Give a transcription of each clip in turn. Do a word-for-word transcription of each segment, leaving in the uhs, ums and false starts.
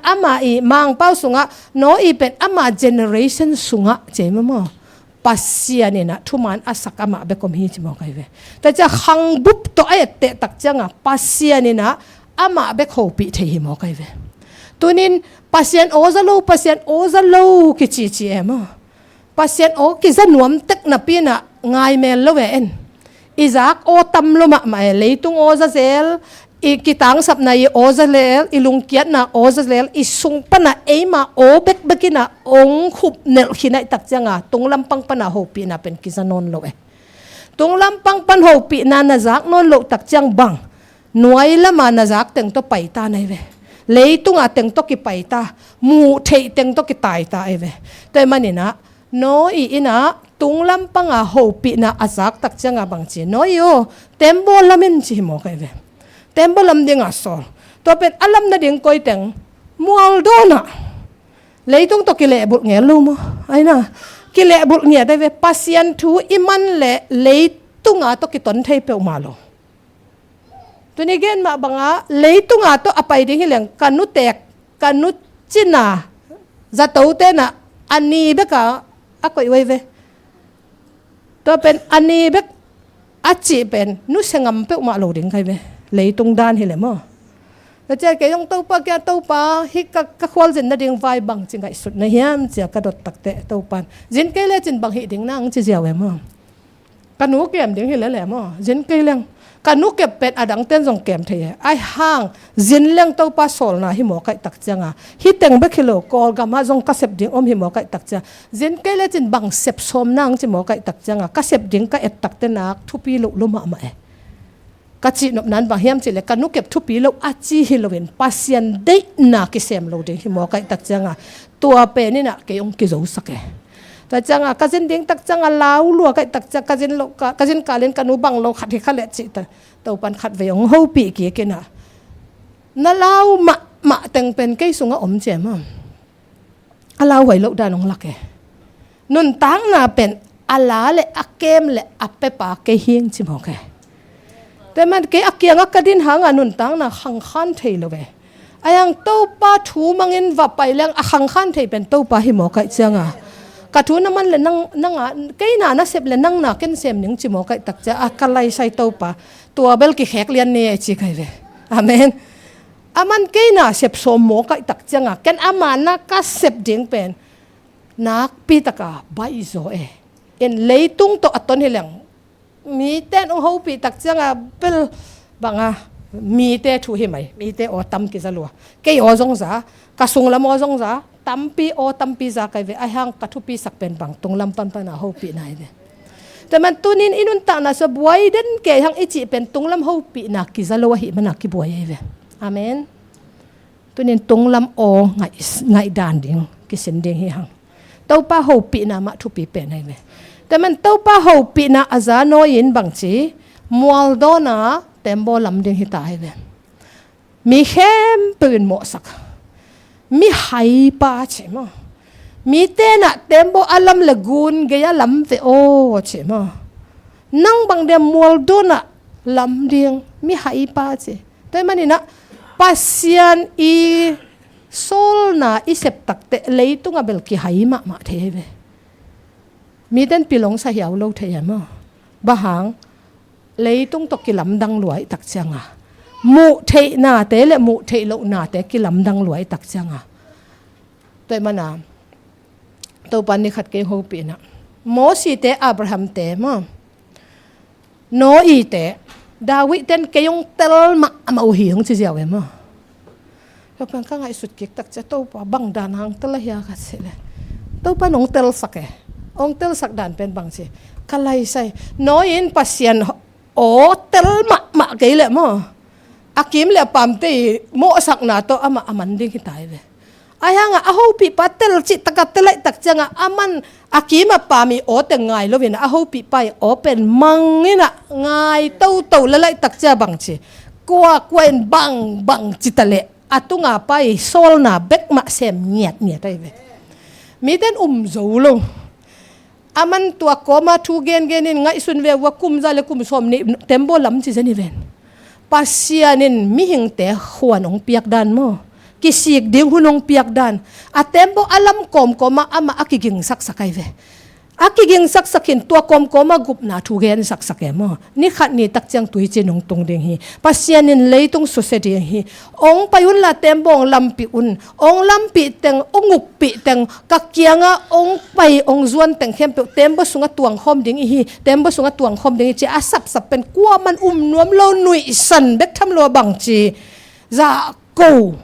amah i Mangpau sungah, Noah i pen amah generation sungah, ci ei maw maw. Pasian in ah thuman a sak amah bek om hi ci mawk ahi ve. Tua ciang khangbup tawh a etteh tak ciangah Pasian in ah amah bek hopih thei hi mawk ahi ve. Tunin Pasian aw za lo, Pasian aw za lo kici ci e maw. Pasian aw kiza nuam tek napi in ah ngai mel lo e en. I zak aw tam lo mahmah e, leitung aw za zel, i kitangsapna i aw za lel, i lungkiatna aw za lel, i sung pana eima aw bekbek in ah ong khup nelh khin ahih tak cianga tunglam pang pana hopihna pen kiza nawn lo e. Tunglam pang pan hopihna na zak nawn loh tak ciang bang, nuai lama na zak teng tawh paita na hi ve. Leitunga teng tawh kipaita, muh theih teng tawh kitaita ahi ve. Tua ahih manin ah Noah in ah tunglam panga hopihna a zak tak cianga bang ci, Noah aw, tembaw lam in ci hi mawk ahi ve. Tembaw lam dinga sawl. Tua pen a lam nading koi teng, mual dawnah. Leitung tawh kilehbulh ngel lo maw. Aina, kilehbulh ngiat ahi ve, Pasian thu i man leh leitunga tawh kiton thei peuhmah lo. Tuni gen mah banga leitunga tawh a pai ding hi leng ka nu tek, ka nu cina, zato tena a ni beka a koih uh ahi ve. Tua pen a ni bek a cih pen nusia ngam peuhmah lo ding ka hi ve. Leitung dan hi leh maw. Tua ciang kei zong Topa kiang, Topa, hih ka, ka khualzin nading vai bangci ngaihsut na hiam cia ka dot takteh Topan, zin kei lecin bang hih ding nang ci ziau e maw. Ka nu kem ding hi lele maw, zin kei leng. Ka nu kep pen a dangten zong kem thei e. Ahi hang zin leng Topa sawlna hi mawk ahih tak cianga, hih teng bek hi lo, Kawlgamah zong ka sep ding om hi mawk ahih tak cianga, zin kei lecin bang sep sawm nang ci mawk ahih tak cianga, ka sep ding ka et takteh nak thupi loh lo mahmah e. Ka cihnopna in bang hiam cih leh ka nu kep thupi lo a ci hi loin Pasian deihna kisem lo ding hi mawk ahih tak cianga, tua pen in ah kei hong kizosak e. Tua cianga ka zin ding tak cianga lau lua ka hih tak cianga, ka zin lo ka, ka zin kalin ka nu bang lo khat hi kha leh cih ta, Topan khatvei hong hopih kik in ah, na lau mahmah teng pen kei sungah om ci e maw. A lauhuai loh dan hong lak e. Nuntakna pen a la le a kem le a pepa kei hi ing ci mawk e. Tua ahih man kei a kiangah ka din hanga nuntakna khangkhan thei lo e. Ahi hang Topa thu mangin va pai leng a khangkhan thei pen Topa hi mawk ahih cianga, ka thu na man le nang, nanga, kei na na sep le nang na ken sem ning ci mawk ahih tak cianga, a ka laisai Topa, tua bel kikhek lian ni e ci ka hi ve. Amen. A man kei na sep sawm mawk ahih tak cianga, ken ama na ka sep ding pen nakpi taka baihzaw e. In leitung tawh a ton hi leng, mite in hong hopih tak cianga bel banga mite thu hi mai, mite aw tam kiza lua. Kei aw zong za, ka sunglam aw zong za, tampi aw tampi za ka hi ve. Ahi hang ka thupisak pen bang tunglam panpana hopihna hi ve. Tua ahih man tunin i nuntakna sua buai den kei hang i cih pen tunglam hopihna kiza lo ahih mana kibuai ahi ve. Amen. Tunin tunglam aw ngaih, ngaih dan ding kisin ding hi hang. Topa hopihna mah thupi pen ahi ve. Tua ahih man Topa hopihna a za Noah in bangci, mual dawna tembaw lam ding hita ahi ve. Mi khempeuh in mawhsak. Mihaipa ci maw. Mite in ah tembaw a lam le gun gei a lam ve aw ci maw. Nang bang dia mual dawna lam ding, mihaipa ci. Tua ahih manin ah Pasian i sawlna i sep takteh leitunga bel kihai mahmah thei ahi ve. Mite in pilong sa hiau lo thei e maw. Bang hang, leitung tawh kilamdang lua ahih tak cianga, muh theihnate le muh theih lohnate kilamdang lua ahih tak cianga. Tua ahih mana Topa ni khat kei hopih in ah, Mosite, Abrahamte maw, Noahte, Davidten kei hong tel mahmah uh hi hong ci ziau e maw. Tua pen ka ngaihsut kik tak ciang Topa bang dan hang tel ahia ka cih leh, Topa in hong telsak e. Hong telsak dan pen bangci, ka laisai, Noah in Pasian aw tel mahmah kei leh maw, a kim le a pamte i mawhsakna tawh amah a man ding hita ahi ve. Ahi hanga a hopihpa tel cih taka tel ahih tak cianga a man a kim a pam i aw teng ngai loin a hopihpa i aw pen mang in ah ngai toto lel ahih tak cianga bangci, kuakua in bang bangci ta leh a tunga pai sawlna bek mah sem ngiatngiat ahi ve. Mite in um zo lo. A man tua kawma thu gengen in ngaihsun ve ua, kum za le kum sawm nih tembaw lam ci zen hi ven. Pasian in mihingte khuan hong piak dan maw, kisik ding hun hong piak dan. A tembaw a lam kawmkawm ah amah a kigingsaksak ahi ve. A kigingsaksak in tua kawmkawm ah gupna thu gensaksak e maw. Ni khat ni tak ciang tuicin hong tung ding hi. Pasian in leitung susia ding hi. Hong pai unla tembaw hong lampih un. Hong lampih teng, hong uppih teng, ka kiangah hong pai hong zuan teng khempeuh tembaw sungah tuangkhawm ding ihi, tembaw sungah tuangkhawm ding ihi ci a sapsap pen kuaman um nuam lo, nuihsan bek tham lo a bangci zahko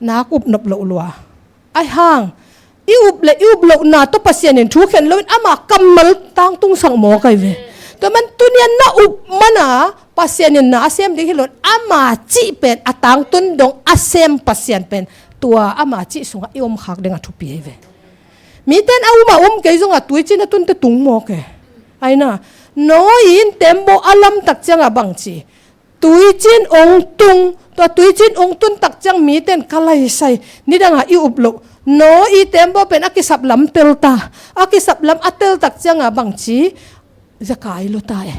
nak up nop loh lua. Ahi hang i up le i up lohna tawh Pasian in thu khen loin ama kammal tangtungsak mawk ahi ve. Tua man tunian na up mana Pasian in na a sem ding hi loin ama cih pen a tangtun dong a sem Pasian pen tua ama cih sungah i omkhak ding a thupi ahi ve. Mite in a um a um kei zongah tuicin a tunte tung mawk e. Aina, Noah in tembaw a lamtak ciangah bangci tuicin hong tung, tua tuicin hong tuntak ciang mite in ka laisai, nidangah i up loh. Noah i tembaw pen a kisap lam telta, a kisap lam a teltak ciangah bangci zakai lota e.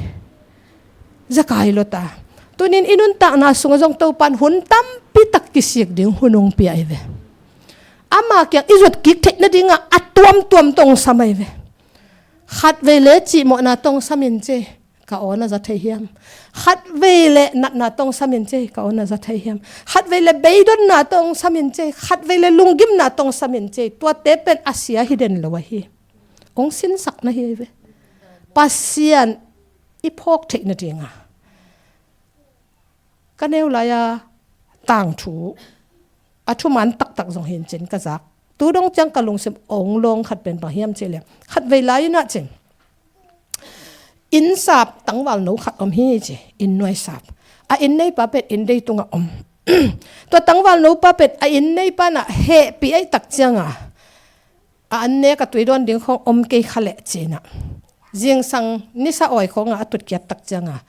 Zakai lota. Tunin i nuntakna sungah zong Topan hun tampi tak kisik ding hun hong pia ahi ve. Ama kiang i zot kik theih nadingah a tuamtuam tong sam ahi ve. Khatvei le cihmawhna tong sam in ci ka aw na za thei hiam? Khatvei le natna tong sam in ci ka aw na za thei hiam? Khatvei le beidonna tong sam in ci, khatvei le lunggimna tong sam in ci, tuate pen a sia hi den lo ahi. Hong sinsak na hi ahi ve. Pasian i phawk theih nadinga ka neu lai-a tangthu a thuman taktak zong hi in cin ka zak. Tu dong ciang ka lungsim ong lawng khat pen bang hiam cih leh, khatvei lai-in ah cin, inn sap tangvalno khat om hi ci, inn nuai sap. A inn neipa pen inn dei tungah om. Tua tangvalno pa pen a inn neipa in ah hehpih ahih tak cianga a an nek a tui dawn ding khawng om kei kha leh ci-in ah, zingsang nisa awi khawngah a tutkhiat tak cianga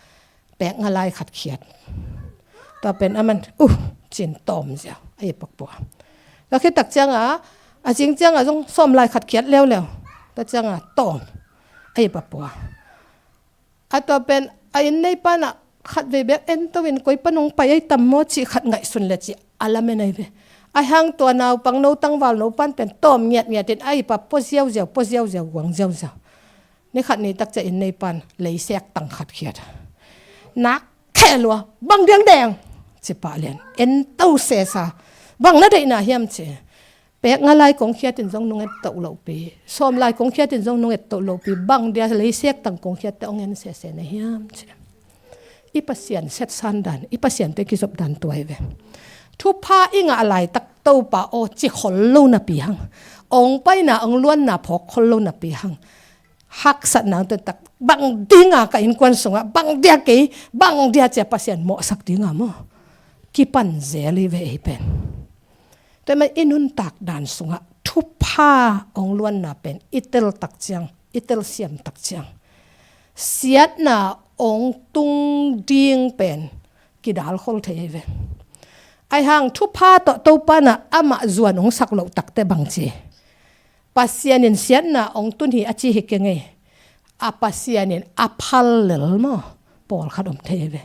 pek nga lai khat khiat. Tua pen aman uh ci-in tawm ziau a i pakpua. Tua khit tak cianga a zing cianga zong sawm lai khat khiat leuleu. Tua cianga tawm a i pakpua. A tua pen a inn neipa in ah khatvei bek ento in koi pan hong pai ahi tam maw cih khat ngaihsun le cih a lamen ahi ve. Ahi hang tua naupangno tangvalno pan pen tawm ngiatngiat in a i pa pua ziauziau, pua ziauziau, guang ziauziau. Ni khat ni tak ciang inn neipa in leisek tang khat khiat. Nak khe lua, bang diang deng ci pah lian, ento sesa, bang na deihna hiam ci. Pek nga lai kong khiat in zong nung et toh lohpi, sawm lai kong khiat in zong nung et toh lohpi, bang dia leisek tang kong khiat teh hong en sese na hiam ci. I Pasian setsan dan, i Pasian teh kizop dan tua hi ve. Thupha i ngah laitak Topa aw ci khol lo napi hang, ong paina ong luanna phawk khol lo napi hang, haksatna ong tuantak, bang dinga ka innkuan sungah, bang dia kei, bang dia cia Pasian mawhsak dinga maw? Kipan zel hi ve ei pen. Tua man i nuntak dan sungah thupha ong luanna pen i tel tak ciang, i telsiam tak ciang, siatna ong tung ding pen kidal khol thei hi ve. Ahi hang thupha tawh Topa in ah amah zuan ong sak loh tak teh bang ci. Pasian in siatna ong tun hi a ci hi keng ei. A Pasian in a phal lel maw? Pawlkhat om thei ve.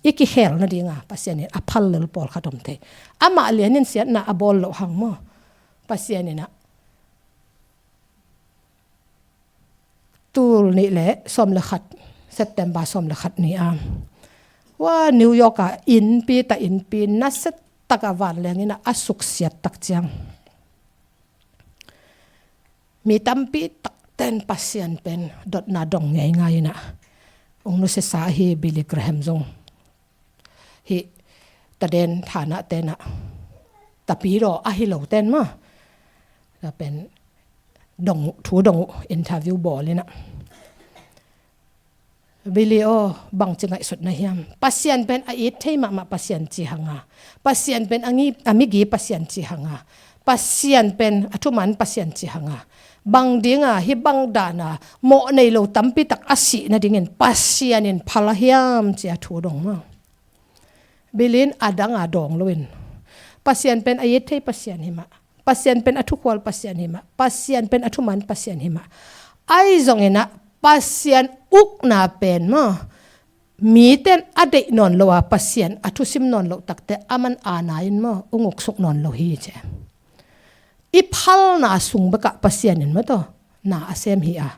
I kikhel nadinga Pasian in a phal lel pawlkhat om thei. Amah lian in siatna a bawl loh hang maw? Pasian in ah tul nih le sawm le khat, September sawm le khat ni a, hua New York a innpi ta, innpi nasia tak a vanleng in ah a suksiat tak ciang, mi tampi takten Pasian pen dotna dong ngeingai in ah ong nusiasa hi. Billy Graham zong hi, taden thanah ten ah, tapidaw ahi lo ten maw, tua pen dong uh, thu dong uh, interview bawl in ah, Billy aw, bangci ngaihsut na hiam? Pasian pen a it thei mahmah Pasian ci hanga, Pasian pen a ngi, a migi Pasian ci hanga, Pasian pen a thuman Pasian ci hanga, bang dinga hih bang dana mawh nei lo tampi tak a sih nadingin Pasian in phal a hiam ci a thu dong maw? Billy in a danga dawng loin, Pasian pen a it thei Pasian hi mah, Pasian pen a thukhual Pasian hi mah, Pasian pen a thuman Pasian hi mah. Ahi zongin ah Pasian ukna pen maw, miten a deih nawn lo a, Pasian a thusim nawn loh takte aman aana in maw, ung uksuk nawn lo hi ci. I phalna sung bekah Pasian in maw tawh na a sem hi a,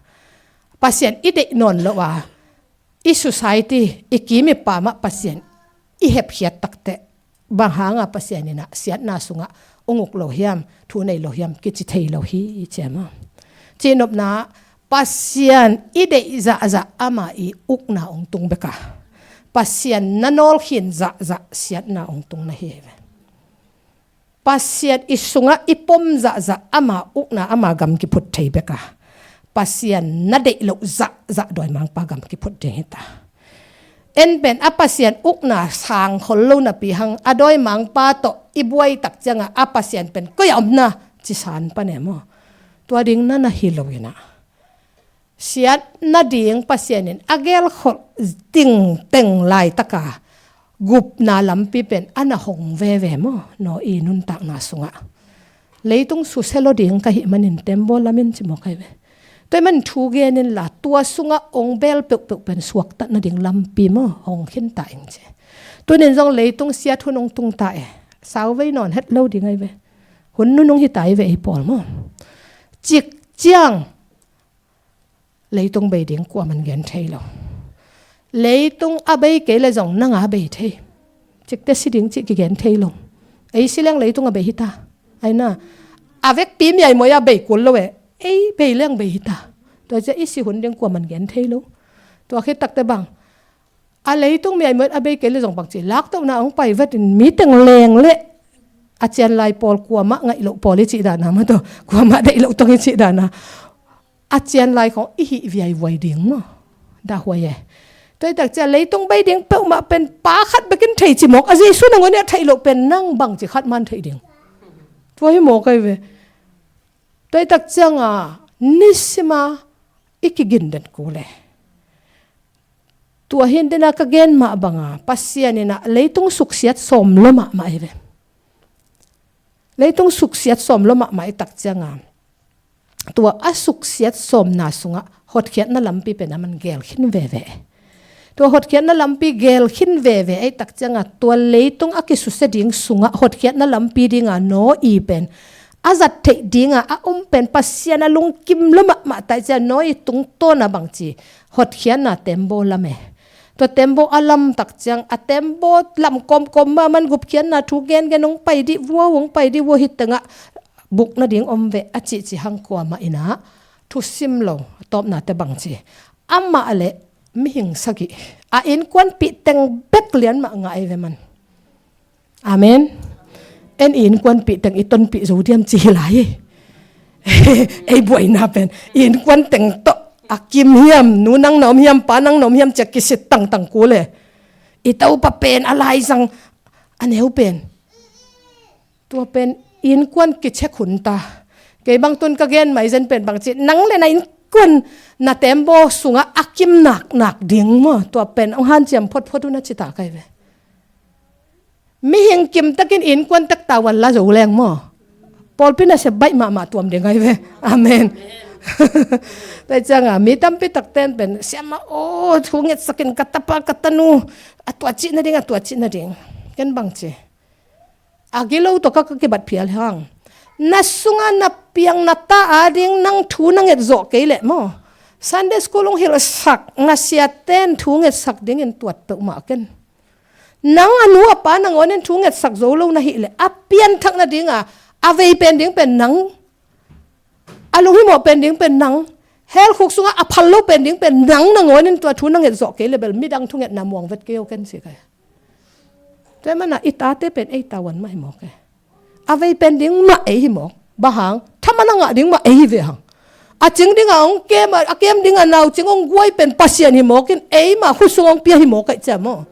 Pasian i deih nawn lo a, i society, i kim i pam ah Pasian i hepkhiat takte, bang hanga Pasian in ah siatna sungah ung uk lo hiam, thu nei lo hiam, kici thei lo hi ci a maw. Cihnopna, Pasian i deih zahzah ama i ukna ung tung beka, Pasian na nawlkhin zahzah siatna ung tung na hi ve. Pasian i sungah i pom zahzah ama ukna, ama gam kiphut thei beka, Pasian na deih loh zahzah dawimangpa gam kiphut ding hita. En pen a Pasian ukna sang khol lo napi hang a dawimangpa tawh i buai tak ciangah a Pasian pen koi a omna ci san pan e maw. Tua ding na na hi lo inah, siat nading Pasian in a gelkholh ding teng laitaka gupna lampi pen a na hong veve maw, no i nuntakna sungah. Leitung susia lo ding ka hih manin tembaw lamin ci maw kai ve. Tua i man thu genin la, tua sungah ong bel peuhpeuh pen suaktat nading lampi maw hong khinta ing ci. Tunin zong leitung siat hun ong tungta e. Sauvei nawn het lo ding ai ve. Hun nunung hita i ve ei pawl maw. Cik ciang leitung bei ding kuaman gen thei lo. Leitung a bei kei le zong nanga bei thei. Cikte si ding cih kigen thei lo. Ei si leng leitung a bei hita. Aina, a vekpi miaimoi a bei kul lo e. Ei bei leng bei hita. Tua cia i si hun ding kuaman gen thei lo. Tua khit takte bang, a leitung miaimoi a bei kei le zong bang ci, laktohna ong pai vetin mi teng leng le a cian lai pawl kuamah ngaih loh pawl i cih dana maw tawh, kuamah deih loh tong i cih dana. A cian lai khong i hih viaivuai ding maw. Dahhuai e. Tua i tak cia leitung bei ding peuhmah pen pa khat bekin thei ci mawk, a Jesu nangawn i a theih loh pen nang bang ci khat man theih ding. Tua hi mawk ai ve. Tua i tak cianga nisima i kigin den kul e. Tua hi dena ka gen mah banga Pasian inah leitung suksiat sawm lo mahmah ai ve. Leitung suksiat sawm lo mahmah i tak cianga, tua a suksiat sawmna sungah hotkhiatna lampi pen a man gel khin veve. Tua hotkhiatna lampi gel khin veve ei tak cianga, tua leitung a kisusia ding sungah hotkhiatna lampi dinga nawi pen a zat theih dinga a om pen Pasian a lungkim lo mahmah tai cia nawi tungtawna bangci hotkhiatna tembaw lam e. Tua tembaw a lam tak ciang, a tembaw lam kawmkawm mah man gupkhiatna thu gengen ong pai dih vua, ong pai dih vua, hi tengah buk nading om ve a cihcih hang kuamah inah thusim lo. A tawpnate bangci, amah le mihing sagih a innkuanpih teng bek lian mah ngah ei ve man. Amen. En i innkuanpih teng i tonpih zo diam ci hi lai. Ei buaina pen i innkuan teng tawh a kim hiam, nu nang na om hiam, pa nang na om hiam cia kisit tangtang kul e. I topa pen a laizang a neu pen. Tua pen innkuan kichek hun ta. Kei bang tun ka gen maizen pen bangci, nang le na innkuan na tembaw sungah a kim naknak ding maw. Tua pen ong hanciam photphot un a ci ta kai ve. Mihing kimtakin innkuan tek tavuan la zo leng maw, pawlpi nasep baih mahmah tuam ding ai ve. Amen. Tua cianga mi tampi takten pen siamah aw thu ngetsakin ka tapa ka tanu a tuah cih nading, a tuah cih nading. Ken bangci, a gilo tawh ka, ka kibat phial hang. Na sunga na piang na ta ading nang thu na nget zawh kei leh maw, Sunday school ong hilhsak na siaten thu ngetsak dingin tuat peuhmah ken. Nang a nu a pa nangawnin thu ngetsak zo lo na hih leh a pianthak nadinga a vei pen ding pen nang, a lunghimawh pen ding pen nang, helkhuk sungah a phal lo pen ding pen nang nangawnin tua thu na nget zawh kei leh bel midang thungetna muang vet kei o ken si kai. Tua manah i tate pen ei tavuan mah hi mawk e. A vei pen ding mah ei hi mawk. Bang hang, thaman a ngah ding mah ei hi ve hang. A cing dinga ong kem a, a kem dinga naucing ong guai pen Pasian hi mawkin eima khut sung ong pia hi mawk ai cia maw.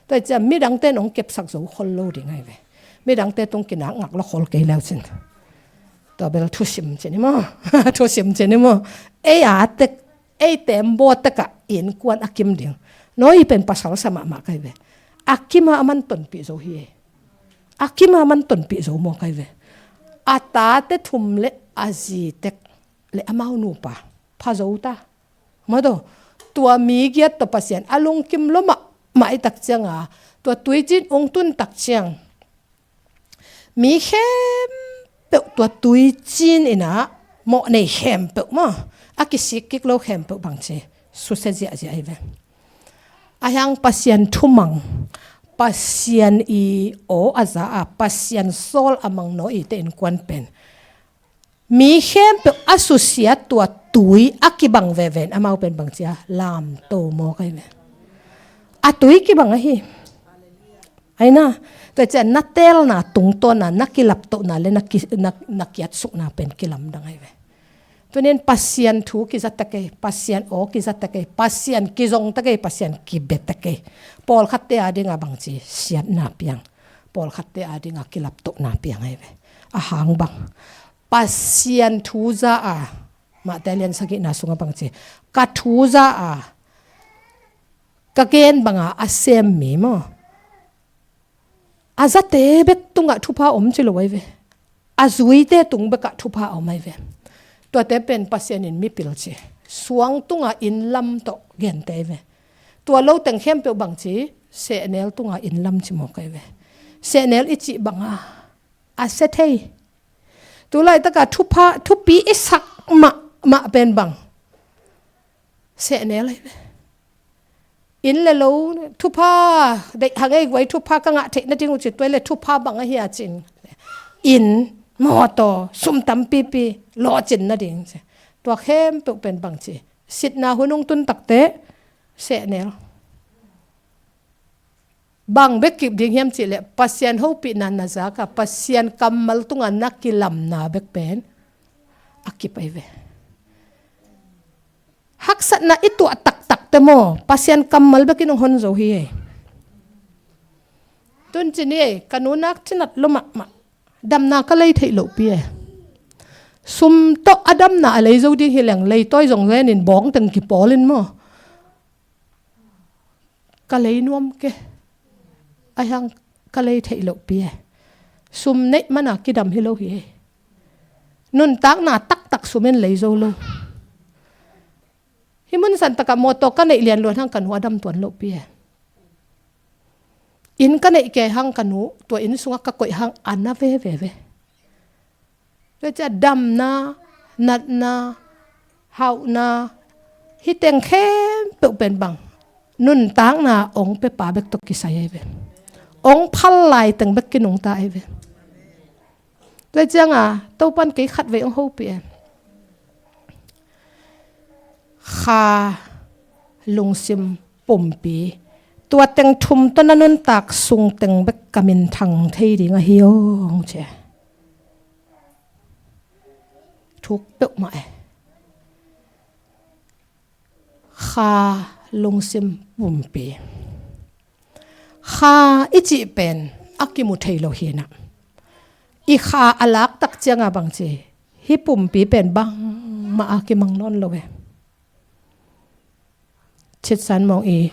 Tua cia midangten ong kepsak zo khol lo ding ai ve. Midangte tung kinak ngak lo khol kei leu cin. Tua bel thusim cin hi maw. Thusim cin hi maw. Ei a tek, ei tembaw tekah innkuan a kim ding. Nawi pen pasal sa mahmah kai ve. A kima a man tonpih zo hi e. A kima man tonpih zo maw kai ve. A tate thum le a zi tek le amau nupa pha zo ta. Maw tawh, tua mi giat tawh Pasian a lungkim lo mah mah i tak cianga, tua tuicin ong tun tak ciang mi khempeuh tua tuicin inah mawh nei khempeuh maw, a kisik kik lo khempeuh bangci susia ziahziah hi ve. Ahi hang Pasian thumang, Pasian i aw a za a, Pasian sawl a mang naw i te innkuan pen mi khempeuh a susia tua tui a kibang veve in amau pen bangci a lamto mawk ahi ve. A tui kibang ahi. Aina, tua ciah na teelna tungtawna, na kilaptohna le na ki, na, na kiatsukna pen kilamdang ahi ve. Tunin Pasian thu kizatek ei, Pasian aw kizatek ei, Pasian kizongtek ei, Pasian kibetek ei. Pawlkhatte a dinga bangci siatna piang, pawlkhatte a dinga kilaptohna piang ahi ve. A hang bang Pasian thu za a, Mate lian sagihna sunga bangci, ka thu za a, ka gen banga a sem mi maw, a zate bek tungah thupha om ci lo ahi ve. A zuite tung bekah thupha om ahi ve. Tuate pen Pasian in mipil ci, suang tunga inn lam tawh gente ahi ve. Tua lo teng khempeuh bangci, sehnel tunga inn lam ci mawk ahi ve. Sehnel i cih banga a sia thei. Tulaitaka thupha, thupi i sak mahmah pen bang, sehnel ahi ve. Inn le lo thupha, deih hang ei guai thupha ka ngah theih nading uh ci, tua le thupha bang ahi a cin, inn, mawtaw, sum tampipi lawhcin nading ci. Tua khempeuh pen bangci, sitna hun ong tun takte sehnel. Bang bek kip ding hiam cihleh Pasian hopihna na zaka, Pasian kammal tunga na kilamna bek pen a kip ahi ve. Haksatna i tuah taktakte maw, Pasian kammal bekin hong hon zo hi ei. Tun ci ni ei, ka nu nak cinat lo mahmah, damna ka lei theih lohpi ei. Sum tawh a damna a lei zo ding hi leng leitawi zong zenin bawngteng kipawlin maw, ka lei nuam ke. Ahi hang ka lei theih lohpi e. Sum neih mana kidam hi lo hi e. Nuntakna taktak sum in lei zo lo. Hih mun santakah mawtaw ka neih lianluat hang ka nu a dam tuan lohpi e. Inn ka neih kei hang ka nu tua inn sungah ka koih hang a na veve ve. Tua ciah damna, natna, hauhna, hih teng khempeuh pen bang, nuntakna ong pepa bek tawh kisai ahi ve. Ong phal lai teng bek kinungta ahi ve. Tua cianga Topan kei khatvei ong hopih e. Kha, lungsim, pumpi, tua teng thum tawh na nuntak sung teng bek ka minthang thei ding ahi aw, ong ci e. Thuk peuhmah e. Kha, lungsim, pumpi. Kha i cih pen a kimu thei lo hinah, i kha a laktak cianga bangci, hih pumpi pen bangmah a kimang nawn lo e. Chitsan Mawng i,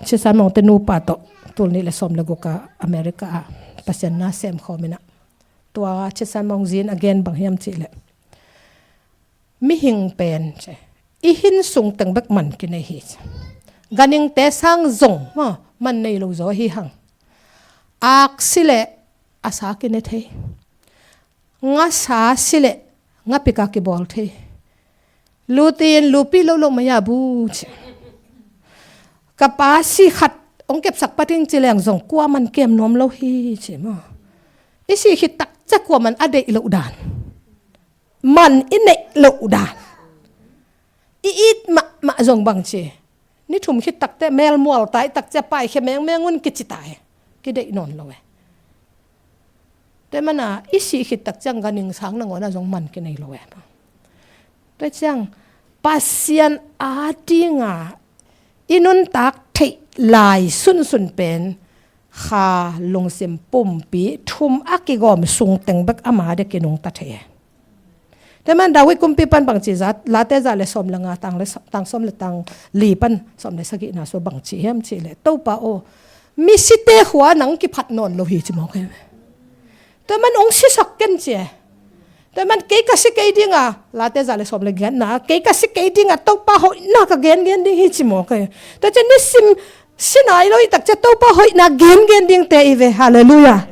Chitsan Mawngte nupa tawh tul nih le sawm le guk a America ah Pasian na sem khawm inah, tua Chitsan Mawng zin a gen bang hiam cihleh, mihing pen ci, i hin sung teng bek man kinei hi ci. Ganhingte sang zong maw, man nei lo zaw hi hang. Aksi le a sa kine thei. Ngasa si le ngapika kibawl thei. Lutin lupi lo lo maya bu ci. Ka pa si khat ong kepsak pating ci leng zong kuaman kem nuam lo hi ci maw. I si khit tak ciah kuaman a deih loh dan, man i neih loh dan, i it mahmah zong bangci, ni thum khit takte melmual tai tak ciah paikhia mengmeng un kici tai. Kideih nawn lo e. Tua mana i sih khit tak ciang ganhing sang nangawn ah zong man kinei lo e. Tua ciang Pasian a dinga i nuntak theih lai sunsun pen kha, lungsim, pumpi thum a kigawm sung teng bek ama dek i nungta thei e. Tua man David kumpipan bangci za, Late za le sawm le nga tang le sa-, tang sawm le tang li pan sawm le sagihna sua bangci hiam cihleh, Topa aw, misite khua nang kiphat nawn lo hi ci mawk hi. Tua man ong sisak ken ci e. Tua man kei ka si kei dinga, Late za le sawm le giatna, kei ka si kei dinga Topa hoihna ka gengen ding hi ci mawk hi. Tua ciah nisim Si nai lo i takcia Topa hoihna gengen dingte i ve. Halleluiah.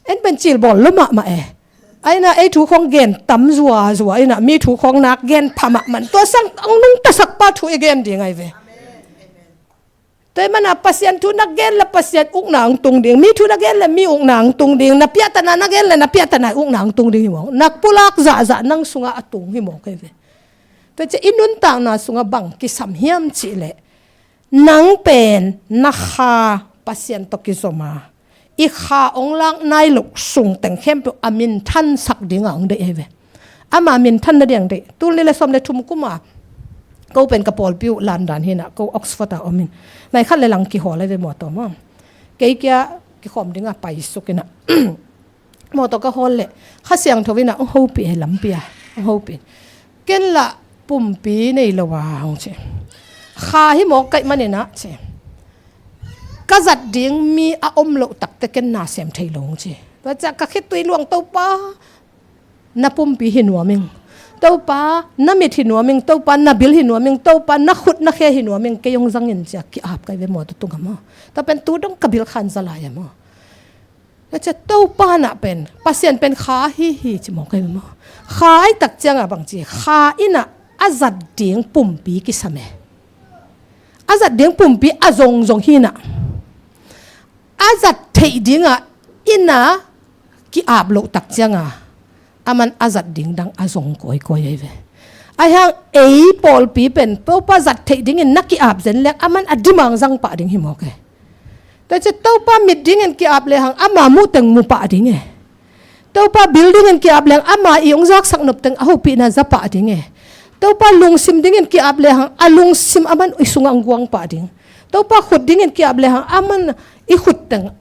En pen cilbawl lo mahmah e. Aina ei thu khawng gen tam zuazua ina mi thu khawng nak gen pha mahmah. Tua sang ang nungta sakpa thu i gen ding ai ve. Tua i mana Pasian thu na gen le Pasian ukna ang tung ding. Mi thu na gen le mi ukna ang tung ding. Na piahtana na gen le na piahtana ukna ang tung ding hi mawk. Na pulak zahzah nang sungah a tung hi mawk ai ve. Tua cia i nuntakna sungah bang kisam hiam cih leh nang pen na kha Pasian tawh kizom a, i kha hong lak nai loh sung teng khempeuh a minthansak dingah hong deih hi ve. Ama minthan na diang deih. Tul ni le sawm le thum kuma ko pen ka pawlpi uh London hinah ko Oxford a om in. Nai khat le lang kihawl hi ve mawtaw maw. Kei kia kikhawm dingah paisuk inah. Mawtaw ka hawl leh Kha Siangtho inah hong hopih e lampi a hong hopih. Ken lah pumpi nei lo a hong ci. Kha hi mawk kaih maninah ci. Ka zat ding mi a om loh takte ken na sem thei lo hong ci. Tua ciah ka khitui luang Topa na pumpi hi nuam ing. Topa na mit hi nuam ing. Topa na bil hi nuam ing. Topa na khut na khe hi nuam ing. Kei hong zangin ciah ki-ap kai ve mawtaw tungah maw. Tua pen tu dong ka bil khan za lai a maw. Tua cia Topa nah pen Pasian pen kha hi hi ci mawk ai maw. Kha ai tak ciangah bang ci kha inah a zat ding pumpi kisam e. A zat ding pumpi a zongzong hinah a zat theih dingah inah ki-ap loh tak ciangah aman a zat ding dang a zong kawikawi ai ve. Ahi hang ei pawlpi pen Topa zat theih dingin na ki-ap zen leng aman a dimang zang pah ding hi mawk e. Tua cia Topa mit dingin ki-ap lehang ama muh teng mu pah ding e. Topa bil dingin ki-ap lehang ama i hong zaksak nop teng a hopihna za pah ding e. Topa lungsim dingin ki-ap lehang a lungsim aman i sungah hong guang pah ding. Topa khut dingin ki-ap lehang aman i khut teng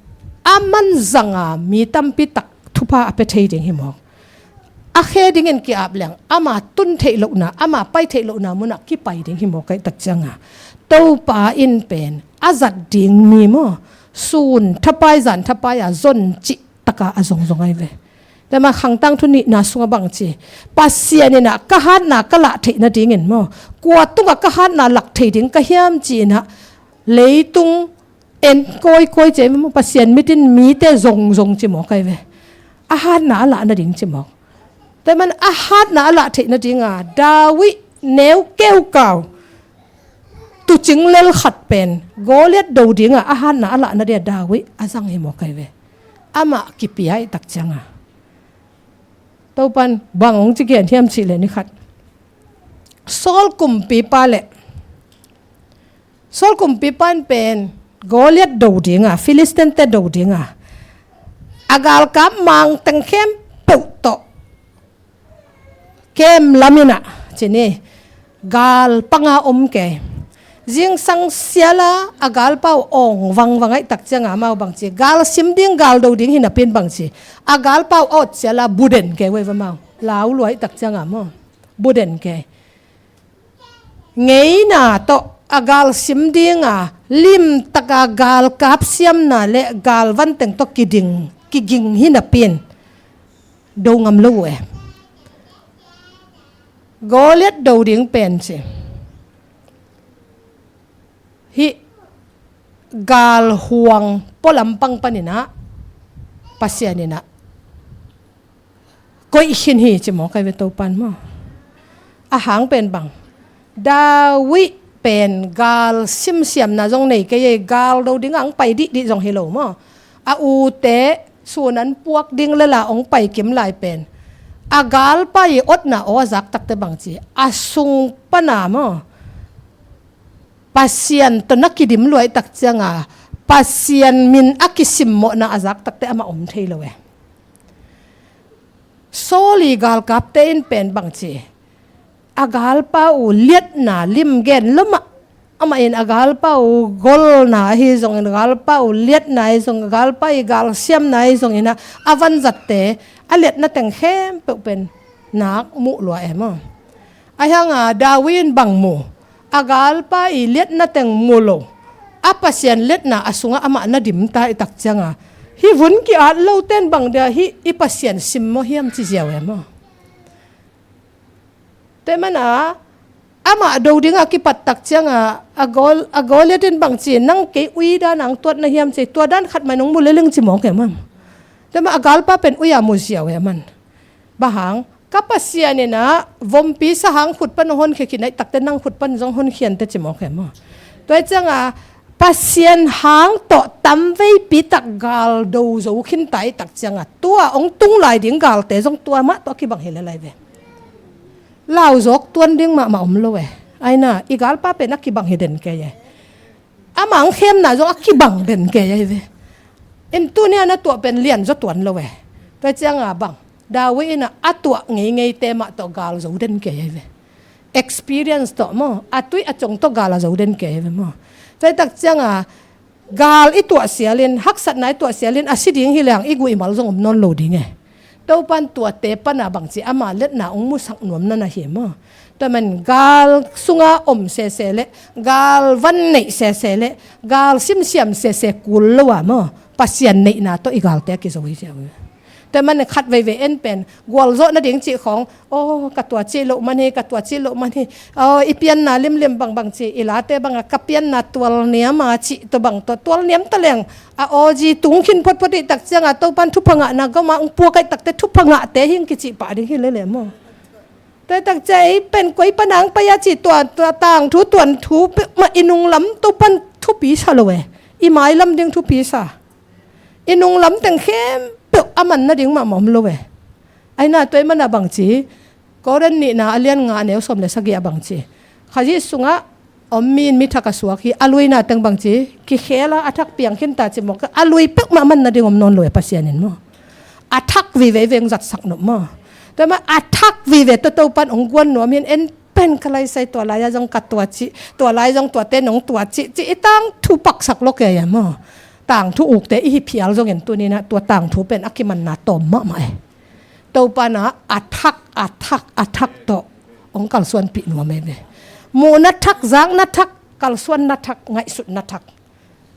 aman zanga mi tampi tak thupha a pia thei ding hi mawk. A khe dingin ki-ap leng ama tun theih lohna ama pai theih lohna munah kipai ding hi mawk ai tak cianga Topa in pen a zat ding mi maw sun thapai zan thapai a zon cih taka a zongzong ai ve. Tua mah khangtang thu nihna sungah bang ci Pasian inah ka hatna ka lah theih nadingin maw kua tungah ka hatna lak thei ding ka hiam ci inah leitung en kawikawi ci ai ve maw Pasian mit in mite zongzong ci mawk ai ve. A hatna a lah nading ci mawk. Tua man a hatna a lah theih nadinga David neu keukau tucing lel khat pen Goliath do dinga a hatna a lah nadinga David a zang hi mawk ai ve. Amah kipia i tak cianga Topan bang hong ci kian hiam cih le ni khat Saul kumpipa le Saul kumpipa in pen Goliath do dinga Philistine te do dinga a galkap mangteng khempeuh tawh kem laminah ci ni gal panga om kei. Zingsang siala a galpa uh awng vangvang aih tak cianga amau bangci gal sim ding gal do ding hinapin bangci a galpa uh awt siala buden kei wei va mau lau luai tak cianga maw buden kei. Ngeina tawh a gal sim dinga limtaka galkap siamna le gal vanteng tawh kiding kiging hinapin do ngam lo uh e. Goliath do ding pen ci hih galhuang pualam pang paninah Pasian inah koih khin hi ci mawk ai ve Topan maw. A hang pen bang David pen gal simsiamna zong nei kei ei gal do dingah ang pai dihdih zong hi lo maw. A ute sunan puak ding lela ong pai kim lai pen a galpa i otna aw a zak takte bangci a sung pana maw Pasian tawh na kidim luai tak cianga Pasian min a kisimmawhna a zak takte amah om thei lo e. Saul i galkapte in pen bangci a galpa uh liatna lim gen lomah amah in a galpa uh golna ahi zongin a galpa uh liatna ahi zong a galpa i galsiamna ahi zongin a vanzatte a liatna teng khempeuh pen nak muh lua e maw. Ahi hanga David in bang mu a galpa i liatna teng mu lo a Pasian liatna a sungah amah na dimta i tak cianga hih vun ki-at loten bang dia hih i Pasian sim maw hiam ci ziau e maw. Tua mana amah do dingah kipat tak ciangah a Gol, a Goliat in bangci, nang kei ui dan ang tuat na hiam ci, tua dan khat mah nong mu leleng ci mawk e maw. Tua mah a galpa pen ui a mu ziau e maw. Bang hang, ka Pasian in ah vompi sahang khut pan hong honkhia khin ahih takte nang khut pan zong honkhia inteh ci mawk e maw. Tua ciangah Pasian hang tawh tamveipi tak gal do zo khin ta ahih tak ciangah tua hong tung lai ding galte zong tua mah tawh a kibang hi lel lai ve. Lauzawk tuan ding mahmah om lo e. Aina, i galpa pen a kibang hi den kei e. Amah ang khemna zong a kibang den kei ahi ve. In tuni a na tuah pen lian zaw tuan lo e. Tua ciangah bang, David in ah a tuah ngeingeite mah tawh gal zo den kei ahi ve. Experience tawh maw, a tui a cong tawh gal a zo den kei ahi ve maw. Tua ahih tak ciangah gal i tuah sialin, haksatna i tuah sialin, a si ding hi leng i guihmal zong om nawn lo ding e. Topan tuate pana bangci ama letna hong musak nuam na na hi maw. Tua man gal sunga om sese le, gal van neih sese le, gal simsiam sese kul lo a maw, Pasian neihna tawh i galte a kizo hi ziau. Tua man khat veivei en pen gualzawh nading cih khawng, aw, ka tua cih loh man hi, ka tua cih loh man hi. Aw, i pianna limlim bangbang ci, i late bangah ka pianna tualniam a cih tua bang tawh tualniam ta leng a awzi tung khin photphot ahih tak ciangah Topan thupha ngahna gawmah hong puak ahih takte thupha ngahte hi hong kicih pah ding hi lele maw. Tua ahih tak ciang ei pen koi pana hong pai a cih tua, tua tangthu tuanthu peuhmah i nunglam Topan thupi sa lo e. I mailam ding thupi sa. I nunglam teng khempeuh a man nading mahmah om lo e. Aina, tua ahih mana bangci, Korin nihna a lian nga a neu sawm le sagih a bangci, Khazih sungah om mi in mi thak a suak hi, a luina teng bangci, kikhel a, a thak piang khin ta ci mawk e, a lui peuhmah man nading om nawn lo e Pasian in maw. A thak vive veng zatsak nop maw. Tua mah a thak vive tawh Topan hong guan nuam hi in en pen ka laisai tua lai-a zong ka tua cih, tua lai zong tuate nong tua cih, cih i tangthu paksak lo kei a maw. Tangthu ukte i hi phial zongin tuni-in ah tua tangthu pen a kimanna tawm mahmah e. Topan ah a thak, a thak, a thak tawh hong kalsuanpih nuam e ve. Muhna thak, zakna thak, kalsuanna thak, ngaihsutna thak,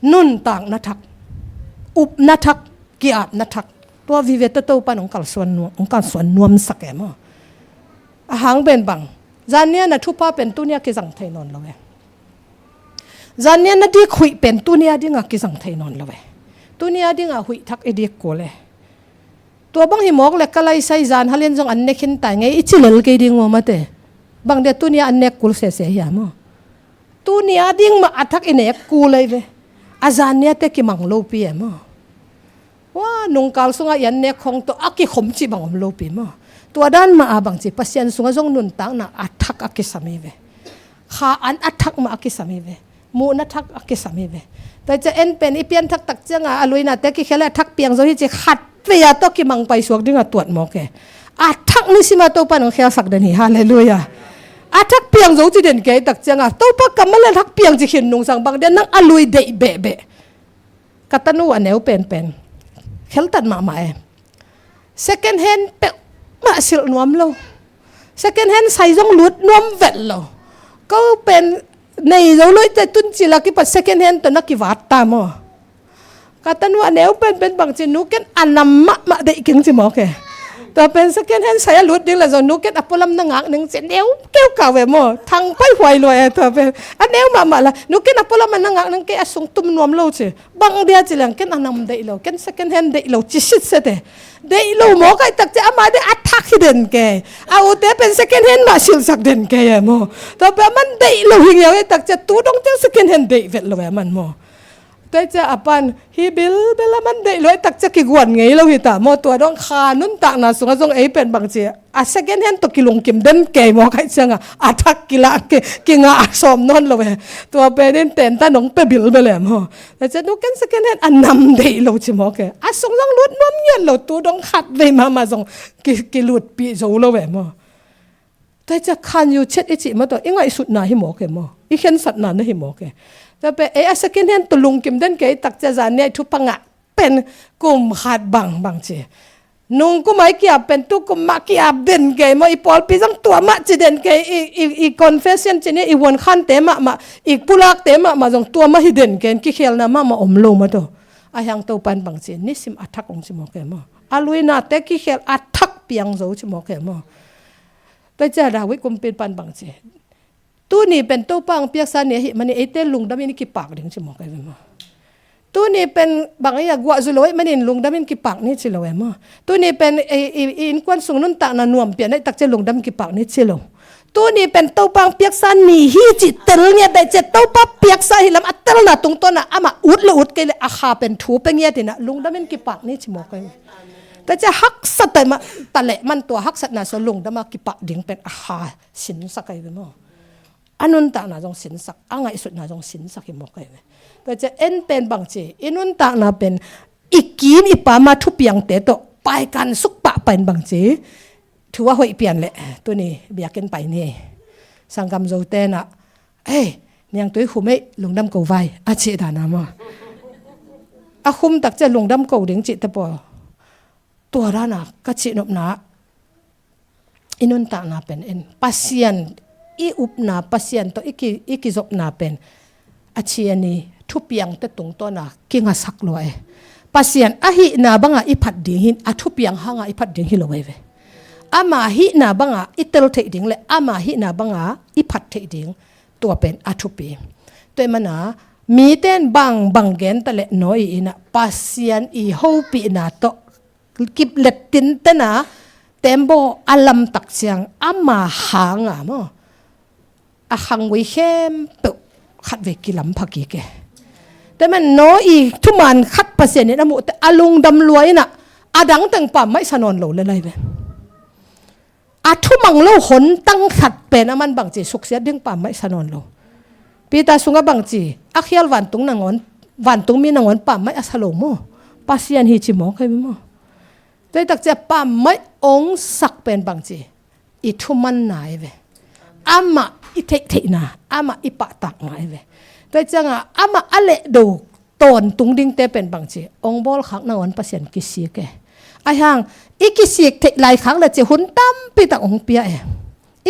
nuntakna thak, upna thak, ki-apna thak, tua vive tawh Topan hong kalsuan nuam, hong kalsuan nuamsak e maw. A hang pen bang, zannian a thupha pen tuni-a kizang thei nawn lo e. Zannian a dik huih pen tuni-a dingah kizang thei nawn lo e. Tuni-a dingah huih thak i dik kul e. Tua bang hi mawk le ka laisai zan halin zong an ne khin tai ngei i ci lel kei ding maw mate. Bang dia tuni-a an nek kul sese hi a maw. Tuni-a ding mah a thak i nek kul ei ve. A zanniate kimang lopi e maw. Wa, nungkal sungah i an nek khong tawh a kikhom cih bang om lopi maw. Tua dan mah a bangci Pasian sungah zong nuntakna a thak a kisam hi ve. Kha an a thak mah a kisam hi ve. Muhna thak a kisam hi ve. Tua ciah en pen i pianthak tak ciangah a luinate kikhel a thak piang zo hi ci khat vei a tawh kimang paisuak dingah tuat mawk e. A thak nisim a Topa nong khelsak den hi. Halleluiah. A thak piang zo ci den kei tak ciangah Topa kammal a thak piang ci khin nungsang bang dia nang a lui deih behbeh. Ka tanu a neu penpen kheltat mahmah e. Second hand peuhmah silh nuam lo. Second hand sai zong lut nuam vet lo. Ko pen nei zo lo i te tun cil a kipat second hand tawh na kivat ta maw. Ka tanu a neu penpen bangci nu ken a nam mahmah deih keng ci mawk e. Tua pen second hand sai a lut ding la zong nu ken a pualam na ngak ning ci neu keu kau e maw. Thang pai huai lua e tua pen. A neu mahmah la nu ken a pualam a na ngak ning kei a sung tum nuam lo ci. Bang dia ci leng ken a nam deih lo, ken second hand deih lo ci sitset e. Deih lo mawk ahih tak ciah ama dia a thak hi den kei. A ute pen second hand mah silhsak den kei e maw. Tua pen a man deih lo hi ngiau ahih tak ciah tu dong ciang second hand deih vet lo e a man maw. Tua ciah a pan hi bilbil a man deih lo ahih tak ciah kiguan ngei lo hi ta maw. Tua dong kha nuntakna sungah zong ei pen bangci a second hand tawh kilungkim den kei mawk ahih ciangah a thak kilah kei, kingah a sawm nawn lo e. Tua pen in tenta nong pia bilbel e maw. Tua ciah nu ken second hand a nam deih lo ci mawk e. A sung zong lut nuam ngiat lo tu dong khat vei mahmah zong ki, kilutpih zo lo e maw. Tua ciah khan yu chet i cih maw tawh i ngaihsutna hi mawk e maw. I khensatna na hi mawk e. Tua pen ei a second hand tawh lungkim den kei tak ciah zan ni a i thupha ngah pen kum khat bang bangci. Nungkum a i kiap pen tukum mah kiap den kei maw, i pawlpi zong tua mah ci den kei, i, i, i confession ci ni, i huankhante mahmah, i pulakte mahmah zong tua mah hi den kei, kikhelna mahmah om lo maw tawh. A hiang Topan bangci, nisim a thak hong ci mawk e maw. A luinate kikhel a thak piang zo ci mawk e maw. Tua ciah David kumpi'n pan bangci. Tuni pen Topa hong piaksa ni ahih manin eite lungdam in i kipak ding ci mawk ahi ve maw? Tuni pen bang ei a guah zu lo ahih manin lungdam in kipak ni ci lo e maw? Tuni pen ei, ei, ei innkuan sung nuntakna nuam pian ahih tak ciang lungdam in kipak ni ci lo. Tuni pen Topa hong piaksa ni hi cih tel ngiat dai ciang Topa piaksa hi lam a telna tungtawn a amah ut le ut kei le a kha pen thu pia ngiat in a lungdam in kipak ni ci mawk ahi ve. Tua ciang haksa ta ma, ta leh man tua haksatna sung lungdam a kipak ding pen a kha sinsak ahi ve maw? A nuntakna zong sinsak, a ngaihsutna zong sinsak hi mawk ahi ve. Tua ciang en pen bang ci, i nuntakna pen i kim i pam a thupiangte tawh paikan suk pah pain bang ci, thu a hoih pian leh tuni biakinn pai ni. Sanggam Zote na, "Ei, niangtui khum ei, lungdam ko vai," a cih dan a maw? A khum tak ciang lungdam ko ding cihte pawl. Tua dan a ka cihnopna, i nuntakna pen en, Pasian i upna, Pasian tawh i ki, i kizopna pen a cian i thupiangte tungtawn a kingasak lua e. Pasian ahihna bang a i phat ding hi, a thupiang hang a i phat ding hi lo ahi ve. Ama hihna bang a i tel theih ding le ama hihna bang a i phat theih ding, tua pen a thupi. Tua ahih man a mite in bang bang gen ta leh Noah in a Pasian i hopihna tawh kip let tinten a tembaw a lam tak ciang ama hang a maw, a khanggui khempeuh khatvei kilam pha kik e. Tua ahih man Noah i thuman khat Pasian in a muh teh a lungdam lua in a, a dang teng pammaih sa nawn lo le lai ve. A thumang lo hontang khat pen a man bang ci, suksiat ding pammaih sa nawn lo. Peter sung a bang ci, a khial vantung nangawn, vantung mi nangawn pammaih a sa lo maw? Pasian hi ci mawk ahi ve maw? Tua ahih tak ciang pammaih ong sak pen bang ci, i thumanna ahi ve. Amah i theihtheihna, amah i pahtakna ahi ve. Tua ahih ciang a amah a lehdo tawntung dingte pen bang ci, ong bawlkhak nangawn Pasian kisik e. Ahi hang i kisik theih lai khak le ci hun tampi tak ong pia e.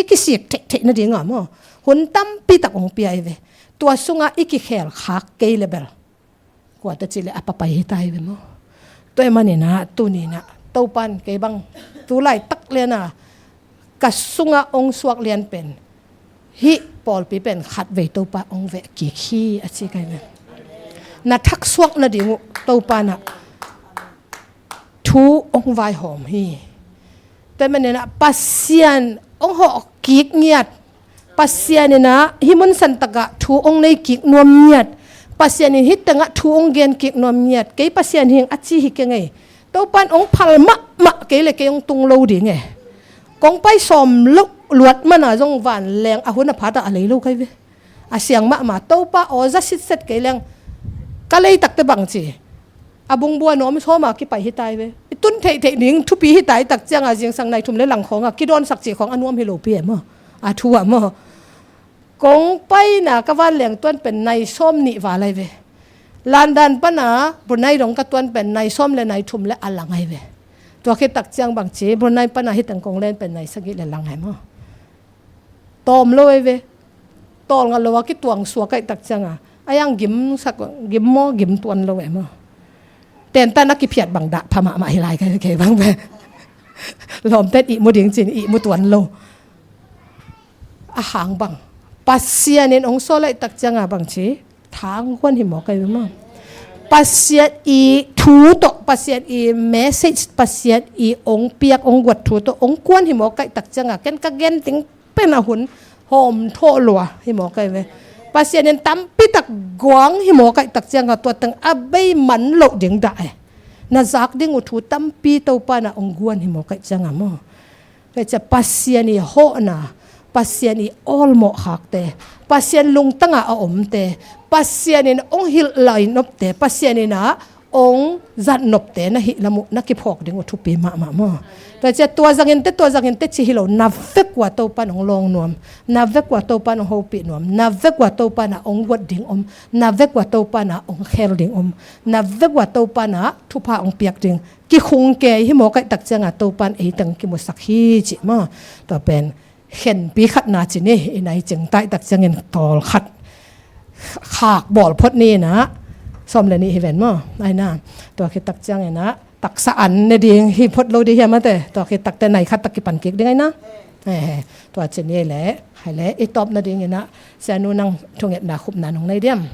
I kisik theihtheih nading a maw, hun tampi tak ong pia ahi ve. Tua sung a i kikhel khak kei le bel kuate cih le a papai hi ta hi ve maw? Tua ahih man in a tuni in a Topa in kei bang tu laitak lian a ka sung a ong suak lian pen hih pawlpi pen khatvei Topa ong veh kik hi a ci ka hi ve. Na thak suak nading uh Topa in a thu ong vaihawm hi. Tua ahih man in a Pasian ong hawh kik ngiat, Pasian in a hih mun san tak ah thu ong nei kik nuam ngiat, Pasian in hih teng ah thu ong gen kik nuam ngiat, kei Pasian hi ing a ci hi keng ei. Topa in ong phal mahmah kei le kei ong tung lo ding e. Kong pai sawm lo luat man a zong vanleng a hun a phat a lei lo ka hi ve. A siang mahmah, Topa aw za sitset kei leng ka lei tak teh bang ci, a bungbua nuam sawm a kipai hi ta hi ve. I tun theihtheih ding thupi hi ta hi tak ciang a zingsang nai thum le lang khawng a kidawnsak cih khawng a nuam hi lo pi e maw? A thu ah maw? Kong paina ka vanleng tuan pen nai sawm nih val ahi ve. London pan a Brunei dong ka tuan pen nai sawm le nai thum le a lang ahi ve. Tua khit tak ciang bang ci, Brunei pan a hih teng kong len pen nai sagih le lang ahi maw? Tawm lo ahi ve. Tawlnga lo a kituang suak ahih tak ciang a, a yang gim sak, gim maw, gim tuan lo e maw? Tentan a kiphiat bang dah pha mahmah hi lai ka hi ve kei bang ve. Lawmten ihmu ding cin ihmu tuan lo. A hang bang, Pasian in ong sawl ahih tak ciang a bang ci, thanghuan hi mawk ahi ve maw? Pasian i thu tawh, Pasian i message, Pasian i ong piak ong guat thu tawh ong kuan hi mawk ahih tak ciang a ken ka gen ding pen a hun hawm thawh lua hi mawk ahi ve. Pasian in tampi tak guang hi mawk ahih tak ciang a tua teng a bei man loh ding dah e. Na zak ding uh thu tampi Topa in a ong guan hi mawk ahih ciang a maw? Tua ciang Pasian i hawhna, Pasian i awlmawh khakte, Pasian lungtang a a omte, Pasian in ong hilh lai nopte, Pasian in a ong zat nopte na hih lam uh na kiphawk ding uh thupi mahmah maw? Tua ciang tua zangin teh, tua zangin teh ci hi lo, na vek ua Topa in ong lawng nuam, na vek ua Topa in ong hopih nuam, na vek ua Topa in a ong guat ding om, na vek ua Topa in a ong khel ding om, na vek ua Topa in a thupha ong piak ding kikhung kei hi mawk ahih tak ciang a Topa in ei teng kimusak hi cih maw? Tua pen khenpi khatna ci ni, i nai cing ta ahih tak ciangin tawlkhat khak bawl phot ni in a, sawm le nih hi ven maw? Ai na, tua khit tak ciangin a taksa an ne ding hi phot lo ding hiam a te, tua khit tak teh nai khat tak kipan kik ding ai na. Tua ci ni le, hai le i tawp nadingin ah, Sianu nang thungetna khupna nong nei diam?